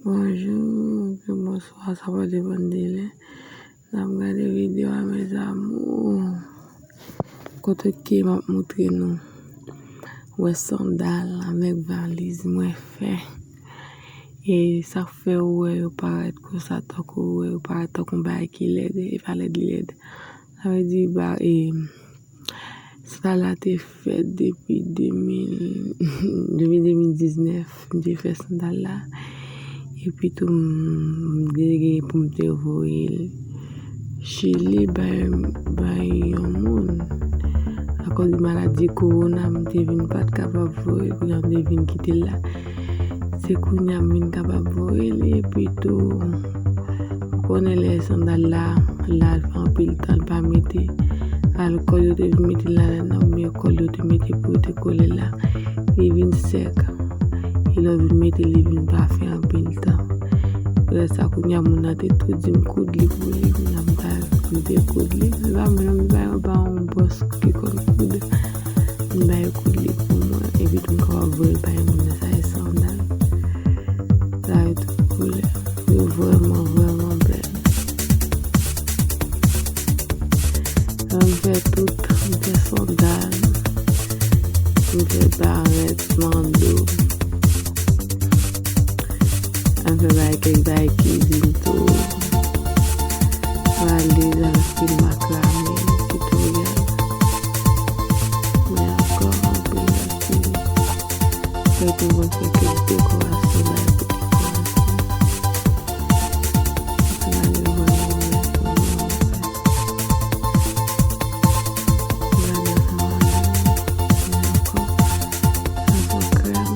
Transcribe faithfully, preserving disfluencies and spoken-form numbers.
Bonjou, oubyen bonswa, sa va depann de lè n ap gade videyo a, mes amours. Kote ke m ap montre nou wè sandal avèk valiz mwen fè. E sa k fè ou wè yo parèt konsa, tankou ou wè yo parèt tankou yon bagay ki lèd, e pa lèd li lèd. Sa vle di, ba, e, sandal la te fèt depi de mil, depi de mil diznèf, m te fè sandal la. Epi tou, m, m te gen pou m te voye l Chili bay, bay yon moun. Akoz de maladi kowona, m te vin pa t kapab voye l, kounye a m te vin kite l la. Se kounye a m vin kapab voye l, epi tou, ou konnen lè sandal la, la fè anpil tan l pa mete. Alkòl yo te vin mete ladan nan, oubyen kòl yo te mete pou yo te kole la. Li vin sèk. E lè w vin mete, li vin pa fè anpil tan. Lè sa, kounye a, moun nan te tou di m koud li pou li, kounye a, m pa, m te koud li. Li pa menm, li pa yon, pa yon bòs ki konn koud. M bay koud li pou mwen, epi tou m kapab voye l bay moun nan, sa e sandal. Sa yo tout koulè. Yo vrèman, vrèman bèl. Mwen fè tout, mwen fè sandal, mwen fè barèt, mando. Mwen fè bay kèk bay kizin tou. Valiz avèk pil makrame, tutorial. Men ankò anpil lòt fini. Fè tou mwen fè kèk dekorasyon, bay pou dekorasyon. Mwen ale vwè mwen, mwen fè. Gade sa mwen ale. Men ankò. Sa se krèm.